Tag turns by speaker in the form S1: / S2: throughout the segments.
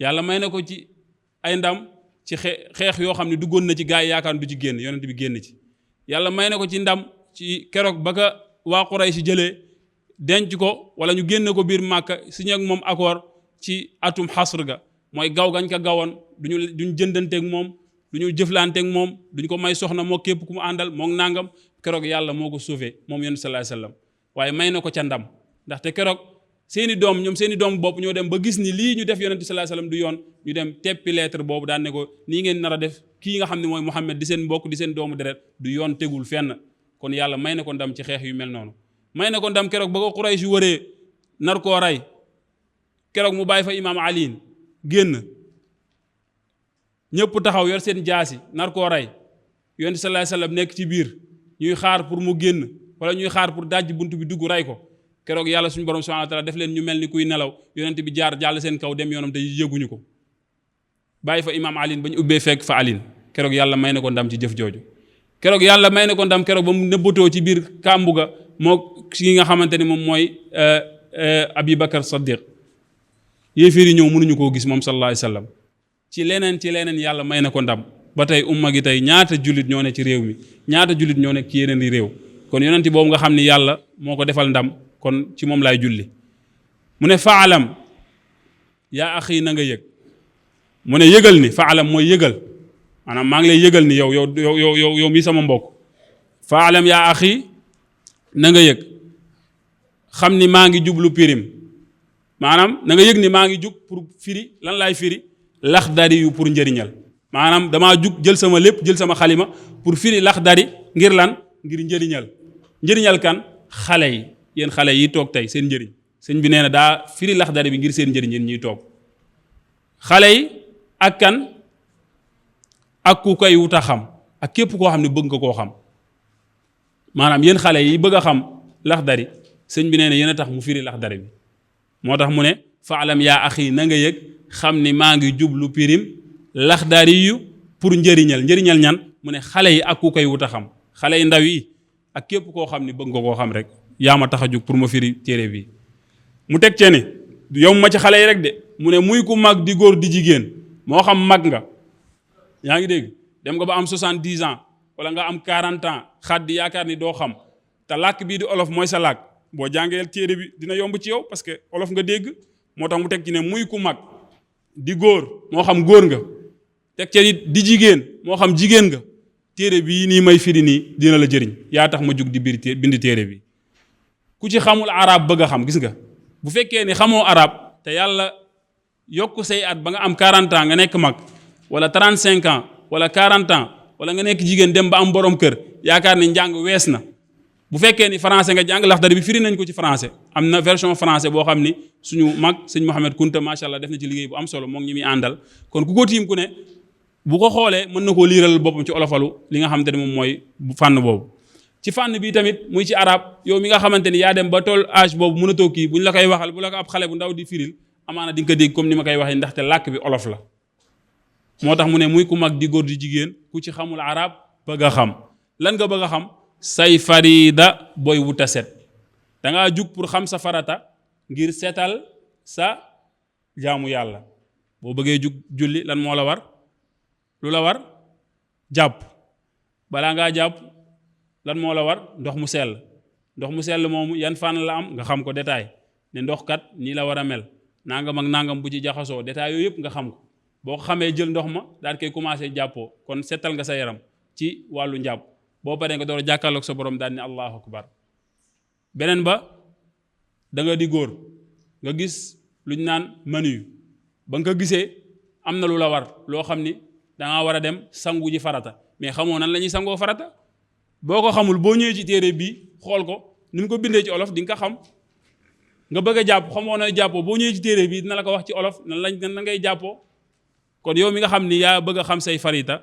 S1: yàlla may na ko ci ay ndam ci xeex yoo xam ne duggoon na ci gaa yi yaakaar du ci génn yonent bi génn ci yàlla may na ko ci ndam ci keroog ba ka waa Quraysh jëlee denc ko wala ñu génne ko biir Màkka signé ak moom accord ci atum xasr ga mooy gaw gañ ko gawoon duñu jëndanteeg moom duñu jëflanteeg moom duñ ko may soxna moo képp ku mu àndal moo nangam keroog yàlla moo ko sauvé moom yonent sallallahu alayhi wasallam waaye may na ko ca ndam ndaxte keroog seeni doom bopp ñoo dem ba gis ni lii ñu def yonent sallallahu alayhi wasallam du yoon ñu dem teppi lettre boobu daan ne ko nii ngeen nar a def kii nga xam ne mooy Muhammad di seen mbokk di seen doomu deret du yoon tegul fenn kon yàlla may na ko ndam ci xeex yu mel noonu may na ko ndam keroog ba ko Quraysh wëree nar koo rey keroog mu bàyyi fa imaam Ali génn ñëpp taxaw yor seen jaasi nar koo rey yonent sallallahu alayhi wasallam nekk ci biir ñuy xaar pour mu génn wala ñuy xaar pour dajji buntu bi dugg rey ko keroog yàlla suñu borom subhanahu wa ta'ala def leen ñu mel ni kuy nelaw yonent bi jàll seen kaw dem yoonam te yëguñu ko bàyyi fa imaam Ali ba ñu ubbee fekk fa Ali keroog yàlla may na ko ndam ci jëf jooju keroog yàlla may na ko ndam keroog ba mu nëbbatoo ci biir kàmbu ga moo ki nga xamante ni moom mooy Abi Bakar Saddiq yéeféer yi ñëw mënuñu koo gis moom sallallahu alayhi wasallam ci leneen yàlla may na ko ndam ba tey umma gi tey ñaata jullit ñoo ne ci réew mi ñaata jullit ñoo nekk ci yeneen i réew kon yonent boobu nga xam ni yàlla moo ko defal ndam kon ci moom laay julli mu ne faalam yaa axi na nga yëg mu ne yëgal ni faalam mooy yëgal maanaam maa ngi lay yëgal ni yow mi sama mbokk faalam yaa axi na nga yëg xam ni maa ngi jublu pirim maanaam na nga yëg ni maa ngi jug pour firi lan laay firi laxdari yu pour njëriñal maanaam damaa jug jël sama lépp jël sama xalima pour firi laxdari ngir lan ngir njëriñal kan xale yi yéen xale yi toog tey seen njëriñ sëñ bi nee na daa firi laxdari bi ngir seen njëriñ yéen ñuy toog xale yi ak kan ak ku koy wut a xam ak képp koo xam ne bëgg nga koo xam maanaam yéen xale yi bëgg a xam laxdari sëñ bi nee na yéen a tax mu firi laxdari bi moo tax mu ne faalam yaa axi na nga yëg xam ni maa ngi jublu pirim laxdari yu pour njëriñal ñan mu ne xale yi ak ku koy wut a xam xale yi ndaw yi ak képp koo xam ni bëgg nga koo xam rek yaa ma tax a jug pour ma firi téere bi mu teg cee ni yow ma ci xale yi rek de mu ne muy ku mag di góor di jigéen moo xam mag nga yaa ngi dégg dem nga ba am 70 ans wala nga am 40 ans xat di yaakaar ni doo xam te làkk bii di olof mooy sa làkk boo jàngee téere bi dina yomb ci yow parce que olof nga dégg moo tax mu teg ci ne muy ku mag di góor moo xam góor nga teg ci it di jigéen moo xam jigéen nga téere bii nii may firi nii dina la jëriñ yaa tax ma jug di bind téere bi ku ci xamul arab bëgg a xam gis nga bu fekkee ni xamoo arab te yàlla yokk say at ba nga am 40 ans nga nekk mag wala 35 ans wala 40 ans wala nga nekk jigéen dem ba am borom kër yaakaar ni njàng wees na bu fekkee ni français nga jàng laxdari bi firi nañ ko ci français am na version français boo xam ni suñu mag sëñ Mohamed Kunta macha allah def na ci liggéey bu am solo moom ñi muy àndal kon ku ko tiim ku ne bu ko xoolee mën na koo liiral boppam ci olofalu li nga xamante ne moom mooy fànn boobu ci fànn bi tamit muy ci arab yow mi nga xamante ni yaa dem ba toll âge boobu mën a toog kii bu ñu la koy waxal bu la ko ab xale bu ndaw di firil amaana di nga ko dégg comme ni ma koy waxee ndaxte làkk bi olof la moo tax mu ne muy ku mag di góor di jigéen ku ci xamul arab bëgg a xam lan nga bëgg a xam say farida booy wuta set dangaa jug pour xam sa farata ngir setal sa jaamu yàlla boo bëggee jug julli lan moo la war lu la war jàpp balaa ngaa jàpp lan moo la war ndox mu sell moomu yan fànn la am nga xam ko détail ne ndox kat nii la war a mel nangam ak nangam bu ci jaxasoo détail yooyu yëpp nga xam ko boo ko xamee jël ndox ma daal koy commencé jàppoo kon setal nga sa yaram ci wàllu njàpp boo paree nga door a jàkkaarloog sa borom daal ni allahu akbar beneen ba da nga di góor nga gis lu ñu naan manu ba nga ko gisee am na lu la war loo xam ni dangaa war a dem sangu ji farata mais xamoo nan la ñuy sangoo farata boo ko xamul boo ñëwee ci téere bi xool ko ni mu ko bindee ci olof di nga ko xam nga bëgg a jàpp xamoo na jàppoo boo ñëwee ci téere bi dina la ko wax ci olof nan ngay jàppoo kon yow mi nga xam ni yaa bëgg a xam say farita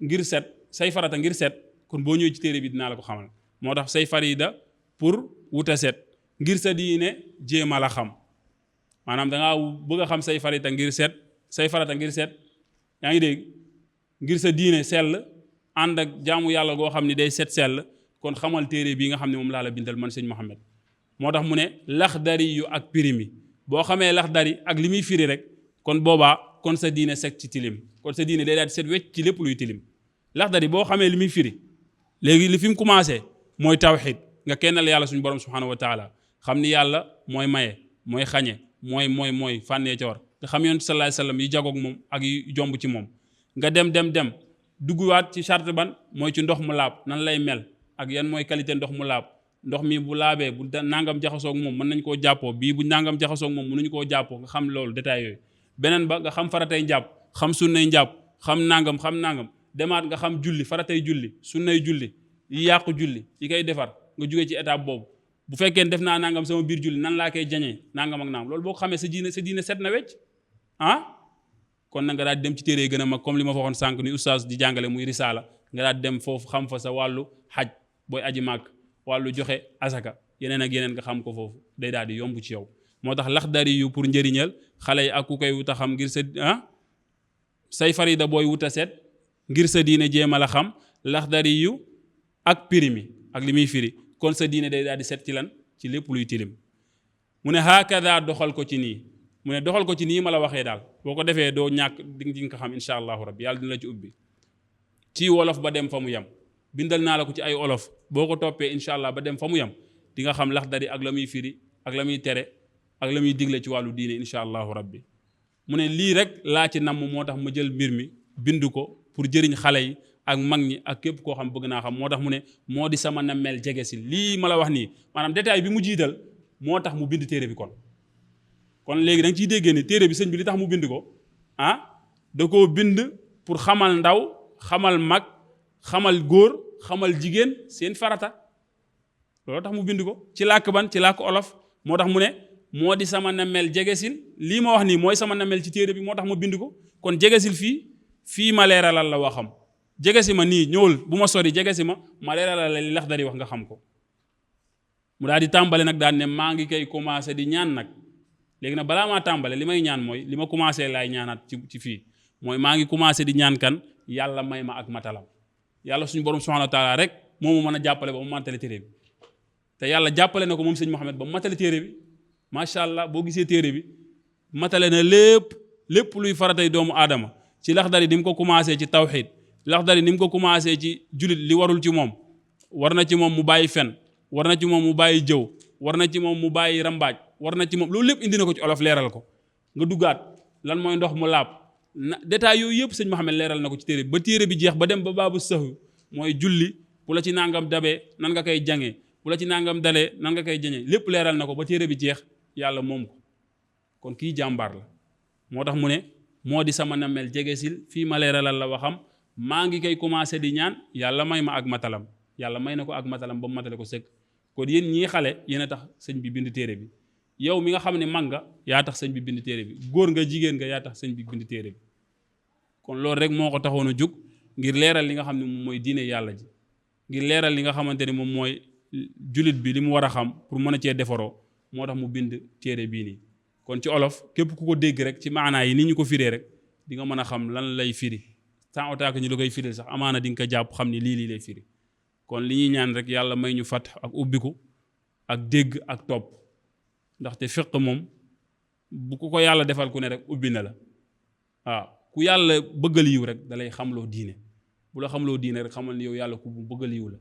S1: ngir set say farata ngir set kon boo ñëwee ci téere bi dinaa la ko xamal moo tax say farida pour wuta set ngir sa diine jéem a la xam maanaam dangaa bëgg a xam say farita ngir set say farata ngir set yaa ngi dégg ngir sa diine sell ànd ak jaamu yàlla goo xam ni day set sell kon xamal téere bii nga xam ne moom laa la bindal man sëñ Mohamed moo tax mu ne laxdari yu ak pirimi boo xamee laxdari ak li muy firi rek kon boobaa kon sa diine set ci tilim kon sa diine day daal di set wecc ci lépp luy tilim Laxdari boo xamee li muy firi léegi li fi mu commencé mooy tawxid nga kennal yàlla suñu borom subhanahu wa taala xam ni yàlla mooy maye mooy xañe mooy fànnee ca war nga xam yonent sallallahu alayhi wasallam yi jagoog moom ak yi jomb ci moom nga dem dugguwaat ci charte ban mooy ci ndox mu laab nan lay mel ak yan mooy qualité ndox mu laab ndox mi bu laabee bu nangam jaxasoog moom mën nañ koo jàppoo bii bu nangam jaxasoog moom mënuñu koo jàppoo nga xam loolu détail yooyu beneen ba nga xam faratay njàpp xam sunnay njàpp xam nangam demaat nga xam julli faratay julli sunnay julli yi yàqu julli yi koy defar nga jógee ci étape boobu bu fekkee def naa nangam sama biir julli nan laa koy jañee nangam ak nangam loolu boo ko xamee sa diine set na wecc kon na nga daal dem ci téere yi gën a mag comme li ma fa waxoon sànq ni oustaz di jàngale muy risaala nga daal dem foofu xam fa sa wàllu xaj booy aji màgg wàllu joxe asaka yeneen ak yeneen nga xam ko foofu day daal di yomb ci yow moo tax Laxdari yu pour njëriñal xale yi ak ku koy wuta xam ngir sa say farida booy wuta set ngir sa diine jéem a la xam Laxdari yu ak pirimi ak li muy firi kon sa diine day daal di set ci lan ci lépp luy tilim mu ne hakada doxal ko ci nii mu ne doxal ko ci nii ma la waxee daal boo ko defee doo ñàkk di nga ko xam incha allahu rabbi yàlla dina la ci ubbi ci wolof ba dem fa mu yem bindal naa la ko ci ay olof boo ko toppee incha allah ba dem fa mu yem di nga xam Laxdari ak la muy firi ak la muy tere ak la muy digle ci wàllu diine incha allahu rabbi mu ne lii rek laa ci namm moo tax ma jël mbir mi bind ko pour jëriñ xale yi ak mag ñi ak képp koo xam bëgg naa xam moo tax mu ne moo di sama nammeel jege si lii ma la wax nii maanaam détail bi mu jiital moo tax mu bind téere bi kon léegi da nga ciy déggee ni téere bi sëñ bi li tax mu bind ko da koo bind pour xamal ndaw xamal mag xamal góor xamal jigéen seen farata loolu tax mu bind ko ci làkk ban ci làkk olof moo tax mu ne moo di sama nammeel jegesil lii ma wax nii mooy sama nammeel ci téere bi moo tax ma bind ko kon jegesil fii ma leeralal la waxam jegesi ma nii ñëwul bu ma sori jegesi ma leeralal la li Laxdari wax nga xam ko mu daal di tàmbale nag daal ne maa ngi koy commencé di ñaan nag léegi nag balaa maa tàmbale li may ñaan mooy li ma commencé laay ñaanaat ci fii mooy maa ngi commencé di ñaan kan yàlla may ma ak matalam yàlla suñu borom subhanahu wa taala rek moo ma mën a jàppale ba mu matale téere bi te yàlla jàppale na ko moom sëñ Mouhamed ba mu matale téere bi macha allah boo gisee téere bi matale na lépp luy faratay doomu aadama ci Laxdari ni mu ko commencé ci tawxid Laxdari ni mu ko commencé ci julit li warul ci moom war na ci moom mu bàyyi fen war na ci moom mu bàyyi jëw war na ci moom mu bàyyi rambaaj war na ci moom loolu lépp indi na ko ci olof leeral ko nga duggaat lan mooy ndox mu laab détail yooyu yëpp sëñ Mouhamed leeral na ko ci téere bi ba téere bi jeex ba dem ba baabu sahwi mooy julli bu la ci nangam dabee nan nga koy jàngee bu la ci nangam dalee nan nga koy jañee lépp leeral na ko ba téere bi jeex yàlla moom ko kon kii jàmbaar la moo tax mu ne moo di sama nammeel jegesil fii ma leeralal la waxam maa ngi koy commencé di ñaan yàlla may ma ak matalam yàlla may na ko ak matalam ba mu matale ko sëkk kon yéen ñii xale yéen a tax sëñ bi bind téere bi yow mi nga xam ne mag nga yaa tax sëñ bi bind téere bi góor nga jigéen nga yaa tax sëñ bi bind téere bi kon loolu rek moo ko taxoon a jóg ngir leeral li nga xam ne moom mooy diine yàlla ji ngir leeral li nga xamante ne moom mooy julit bi li mu war a xam pour mën a cee defaroo moo tax mu bind téere bii nii kon ci olof képp ku ko dégg rek ci maanaa yi ni ñu ko firee rek di nga mën a xam lan lay firi sans autant que ñu la koy firil sax amaana di nga ko jàpp xam ni lii lay firi kon li ñuy ñaan rek yàlla may ñu fat ak ubbiku ak dégg ak topp ndaxte fiq moom bu ko yàlla defal ku ne rek ubbi na la waaw ku yàlla bëggal yiw rek da lay xamloo diine bu la xamloo diine rek xamal ni yow yàlla ku bu bëggal yiw la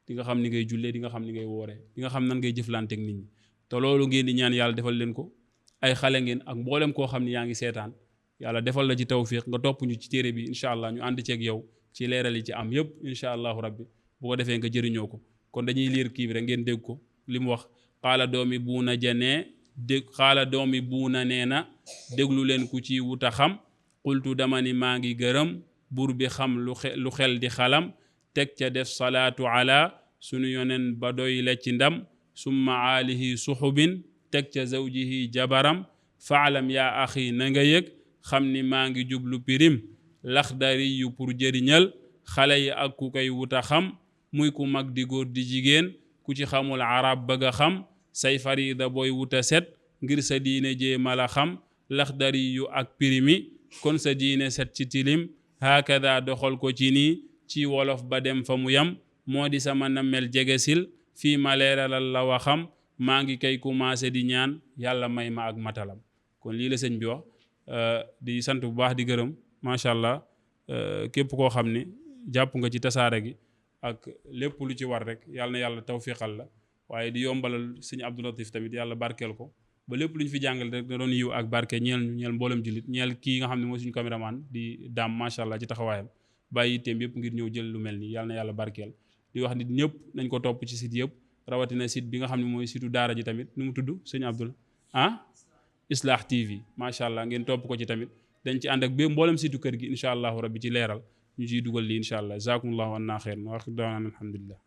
S1: di nga xam ni ngay jullee di nga xam ni ngay wooree di nga xam nan ngay jëflanteeg nit ñi te loolu ngeen di ñaan yàlla defal leen ko ay xale ngeen ak mboolem koo xam ni yaa ngi seetaan yàlla defal la ci tawfiq nga topp ñu ci téere bi incha allah ñu ànd ceeg yow ci leeral yi ci am yëpp incha allahu rabbi bu ko defee nga jëriñoo ko kon dañuy liir kii bi rek ngeen dégg ko li mu wax xaala doomi buuna janee dég xaala doomi buuna nee na déglu leen ku ci wuta xam qultu dama ni maa ngi gërëm buur bi xam lu xel di xalam teg ca def salaatu ala sunu yonen ba doy la ci ndam summa aalihi suxubin teg ca zawjihi jabaram faalam yaa axi na nga yëg xam ni maa ngi jublu pirim Laxdari yu pour jëriñal xale yi ak ku koy wuta xam muy ku mag di góor di jigéen ku ci xamul arab bëgg a xam say farida booy wuta set ngir sa diine jéema la xam Laxdari yu ak pirimi kon sa diine set ci tilim hakada doxal ko ci nii ci wolof ba dem fa mu yam moo di sama nammel jegesil fii ma leeralal la waxam maa ngi koy commencé di ñaan yàlla may ma ak matalam kon lii la sëñ bi wax di sant bu baax di gërëm macha allah képp koo xam ni jàpp nga ci tasaare gi ak lépp lu ci war rek yàlla na yàlla tawfiqal la waaye di yombalal sëñ Abdou Latif tamit yàlla barkeel ko ba lépp lu ñu fi jàngal rek da doon yiw ak barke ñeel mboolem jullit ñeel kii nga xam ne mooy suñu caméraman di daam macha allah ci taxawaayam bàyyi itteem yëpp ngir ñëw jël lu mel nii yàlla na yàlla barkeel di wax nit ñëpp nañ ko topp ci site yëpp rawatina site bi nga xam ne mooy site daara ji tamit nu mu tudd sëñ Abdou Islah TV macha allah ngeen topp ko ci tamit dañ ci ànd ak ba mboolem site kër gi incha allahu rabbi ci leeral ñu ciy dugal lii incha allah jazakumullahu anna xeer wa alhamdulillah